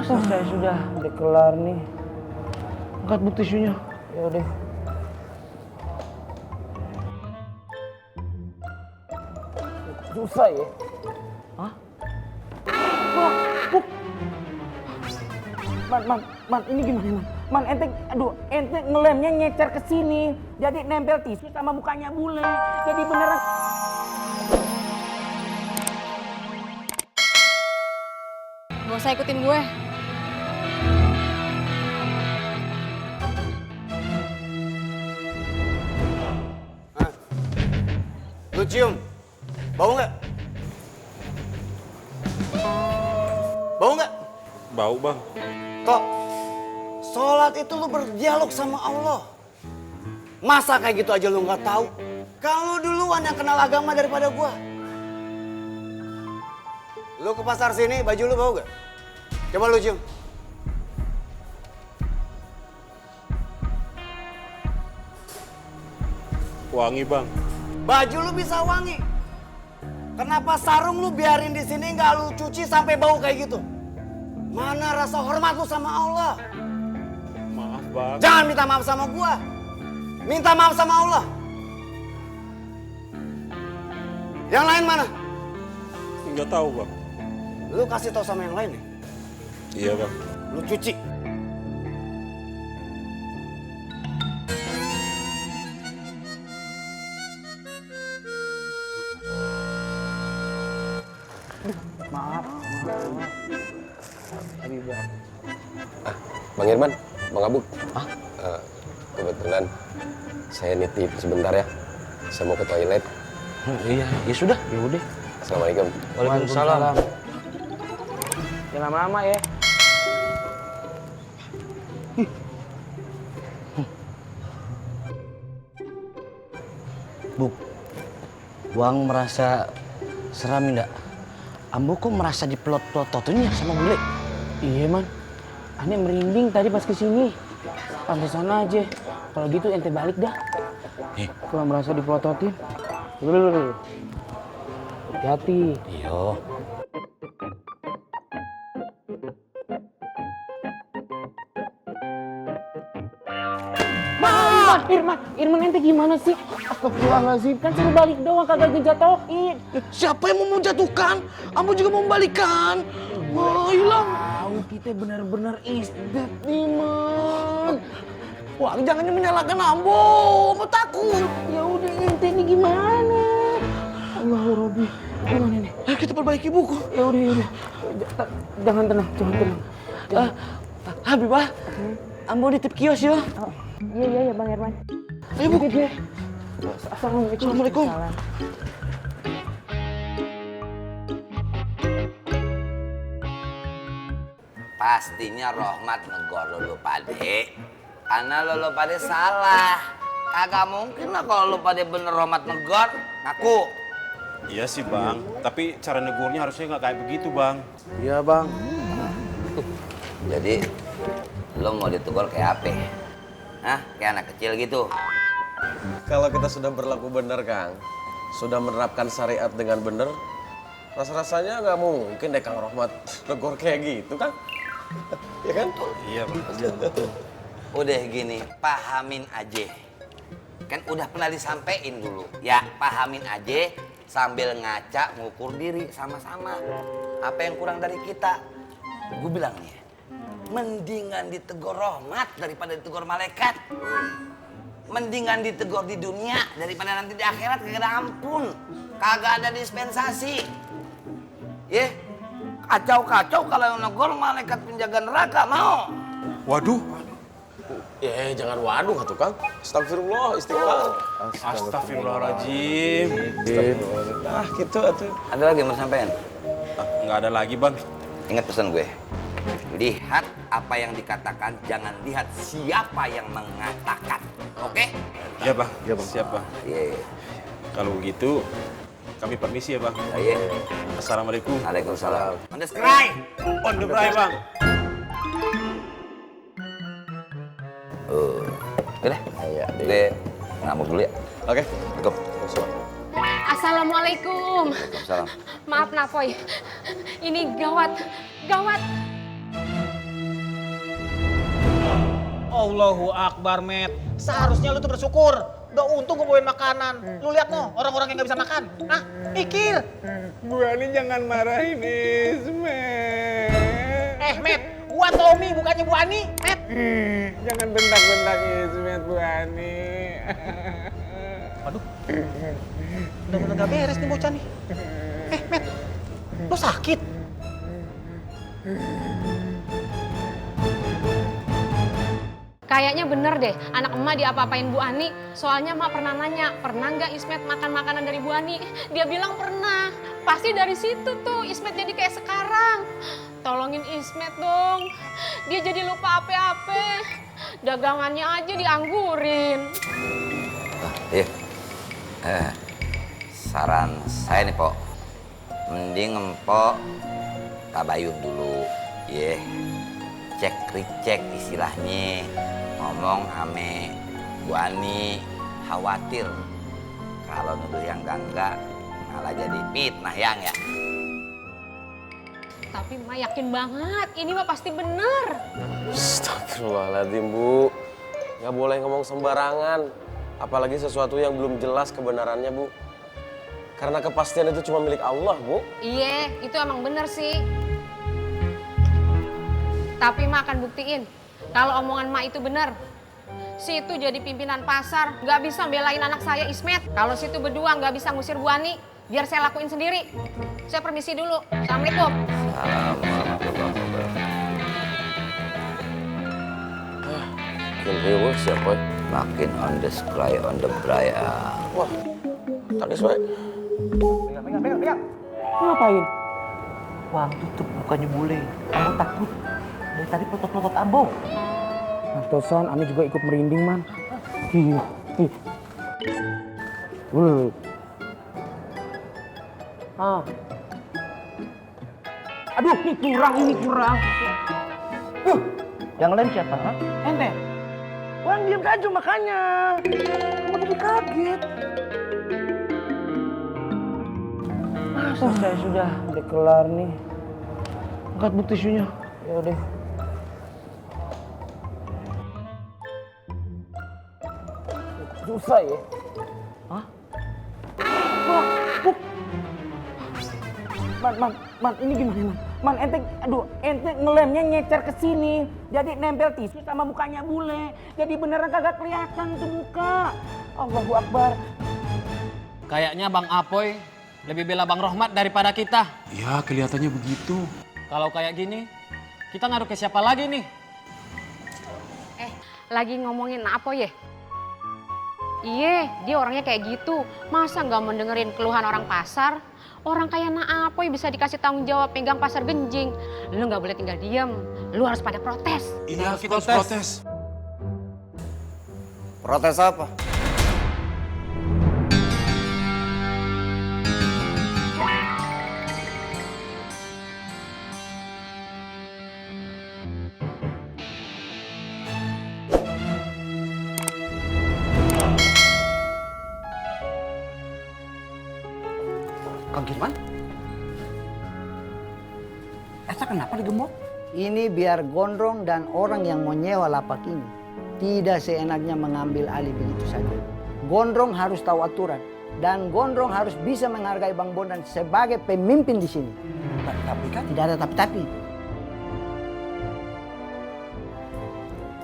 Selesai sudah, udah kelar nih. Angkat bukti tisunya. Ya udah. Susah ya? Hah? Wah, Man, ini gimana, Man? Man, ente ngelemnya ngecer ke sini. Jadi nempel tisu sama mukanya bule. Jadi beneran. Gak usah ikutin gue. Hah? Lu cium? Bau nggak? Bau nggak? Bau, Bang. Kok sholat itu lu berdialog sama Allah. Masa kayak gitu aja lu nggak tahu? Kalau duluan yang kenal agama daripada gua. Lu ke pasar sini, baju lu bau nggak? Coba lu cium. Wangi, Bang. Baju lu bisa wangi. Kenapa sarung lu biarin di sini nggak lu cuci sampai bau kayak gitu? Mana rasa hormat lu sama Allah? Maaf, Bang. Jangan minta maaf sama gua. Minta maaf sama Allah. Yang lain mana? Nggak tahu, Bang. Lu kasih tahu sama yang lain ya? Iya, Bang. Lu cuci. Maaf. Habibah. Bang Irman, Bang Abuk. Kebetulan saya nitip sebentar ya. Saya mau ke toilet. Iya, ya sudah, ya udah. Assalamualaikum. Waalaikumsalam. Jangan lama-lama ya. Buk, Bang merasa seram enggak? Ambo kok merasa dipelot-pelototin sama bule? Iya, Man. Aneh merinding tadi pas kesini. Pantesan aja. Kalau gitu ente balik dah. Kalau merasa dipelototin. Hati-hati. Iya. Irman ente gimana sih? Astagfirullahaladzim, kan suruh balik doang kagak ngejatoin. Siapa yang mau menjatuhkan? Ambo juga mau membalikan. Wah, hilang. Tahu kita benar-benar isdet nih, Man. Wah, jangan menyalahkan Ambo. Ambo takut. Ya udah ente ini gimana? Allah Robbi, gimana nih? Ayo kita perbaiki buku. Ya udah. Jangan tenang. Habibah, Ambo nitip kios ya. Iya, Bang Herman. Ayo, Bu. Assalamualaikum. Assalamualaikum. Pastinya Rohmat negor lu pade. Karena lu pade salah. Kagak mungkin lah kalau lu pade bener Rohmat negor. Ngaku. Iya sih, Bang. Tapi cara negurnya harusnya nggak kayak begitu, Bang. Iya, Bang. Jadi lu mau ditegur kayak apa? Hah? Kayak anak kecil gitu. Kalau kita sudah berlaku benar, Kang, sudah menerapkan syariat dengan benar, rasa-rasanya nggak mungkin deh Kang Rohmat negor kayak gitu, Kang. Ya kan? Iya, Bang. Udah gini, pahamin aja. Kan udah pernah disampein dulu. Ya, pahamin aja sambil ngaca ngukur diri sama-sama. Apa yang kurang dari kita? Gue bilang nih, mendingan ditegur Rohmat daripada ditegur malaikat. Mendingan ditegur di dunia daripada nanti di akhirat kagak ada ampun. Kagak ada dispensasi. Ya, kacau-kacau kalau yang negor malaikat penjaga neraka mau. Waduh. Jangan waduh atuh, Kang. Astagfirullah, istighfar. Astagfirullahaladzim. Gitu atuh. Ada lagi yang mau sampein? Nggak ada lagi, Bang. Ingat pesan gue. Lihat apa yang dikatakan, jangan lihat siapa yang mengatakan. Oke? Iya, Bang. Iya, Bang. Siap, Bang. Iya. Kalau begitu, kami permisi ya, Bang. Iya. Assalamualaikum. Waalaikumsalam. On the sky. On the fry, Bang. Udah. Gue ngamuk dulu ya. Oke. Assalamualaikum. Assalamualaikum. Waalaikumsalam. Maaf Napoy. Ini gawat. Allahu Akbar, Met. Seharusnya lu tuh bersyukur. Udah untung gue bawain makanan. Lu lihat no, orang-orang yang gak bisa makan. Hah? Mikir. Bu Ani jangan marahin Ismet. Met, gua Tommy bukannya Bu Ani. Met. Jangan bentak-bentak Ismet, Bu Ani. Waduh. Udah gak beres nih bocah nih. Met. Lu sakit? Kayaknya bener deh, anak emak diapa-apain Bu Ani. Soalnya emak pernah nanya, pernah nggak Ismet makan makanan dari Bu Ani? Dia bilang pernah. Pasti dari situ tuh Ismet jadi kayak sekarang. Tolongin Ismet dong. Dia jadi lupa apa-apa. Dagangannya aja dianggurin. Saran saya nih, Pok. Mending empok tabayun dulu. Cek-recek istilahnya. Ngomong ame Bu Ani khawatir kalau nuduh yang enggak malah jadi fitnah yang ya. Tapi emak yakin banget, ini mah pasti bener. Astagfirullahaladzim, Bu. Nggak boleh ngomong sembarangan. Apalagi sesuatu yang belum jelas kebenarannya, Bu. Karena kepastian itu cuma milik Allah, Bu. Iya, itu emang bener sih. Tapi emak akan buktiin kalau omongan emak itu bener. Situ jadi pimpinan pasar, nggak bisa belain anak saya Ismet. Kalau situ berdua nggak bisa ngusir Bu Ani, biar saya lakuin sendiri. Saya permisi dulu. Assalamualaikum. Makin riuh siapa? Makin on the sky, on the bright. Wah, tadi sore. Pegang. Ngapain? Wang tutup bukannya bule. Ambo takut. Dari tadi pelotot-pelotot Ambo. Pantesan Ani juga ikut merinding, Man. Ih. Aduh, ini kurang. Yang lain siapa? Ha? Ente. Wang diam aja makanya. Kamu jadi kaget. Masa saya sudah kelar nih. Angkat bu tisunya. Ya udah. Susah ya. Hah? Wah, Man, ini gimana, Man? Man, ente ngelemnya ngecer ke sini. Jadi nempel tisu sama mukanya bule. Jadi beneran kagak kelihatan tuh muka. Allahu Akbar. Kayaknya Bang Apoy lebih bela Bang Rohmat daripada kita. Ya, kelihatannya begitu. Kalau kayak gini, kita ngaruh ke siapa lagi nih? Lagi ngomongin apa ya? Iya, dia orangnya kayak gitu. Masa nggak mendengerin keluhan orang pasar? Orang kayak Naapoy bisa dikasih tanggung jawab pegang pasar genjing. Lu nggak boleh tinggal diam. Lu harus pada protes. Iya, kita harus protes. Protes apa? Kang Kirman? Esa kenapa digembok? Ini biar Gondrong dan orang yang mau nyewa lapak ini tidak seenaknya mengambil alih begitu saja. Gondrong harus tahu aturan dan Gondrong harus bisa menghargai Bang Bondan sebagai pemimpin di sini. Tapi kan Tidak ada tapi-tapi.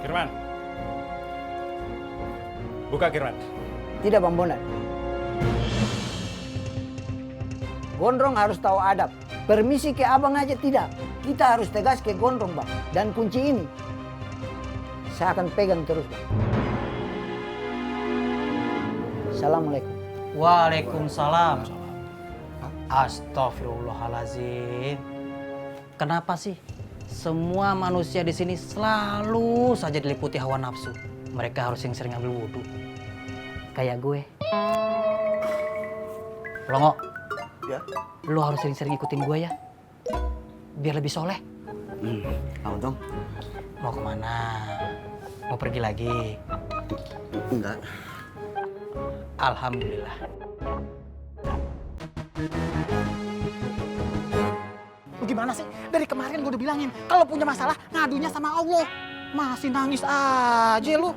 Kirman. Buka, Kirman. Tidak Bang Bondan. Gondrong harus tahu adab. Permisi ke abang aja tidak. Kita harus tegas ke Gondrong, Bang. Dan kunci ini saya akan pegang terus, Bang. Assalamualaikum. Waalaikumsalam. Astagfirullahalazim. Kenapa sih semua manusia di sini selalu saja diliputi hawa nafsu? Mereka harus yang sering ambil wudhu. Kayak gue. Longo. Ya. Lo harus sering-sering ikutin gue ya. Biar lebih soleh. Mau dong? Mau kemana? Mau pergi lagi? Enggak. Alhamdulillah. Lu gimana sih? Dari kemarin gue udah bilangin, kalau punya masalah ngadunya sama Allah. Masih nangis aja lu.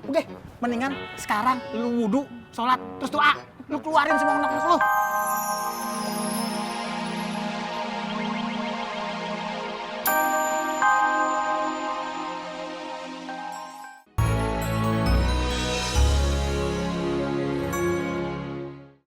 Udah, mendingan sekarang lu wudhu, sholat, terus doa. Lu keluarin semua unek-unek lu.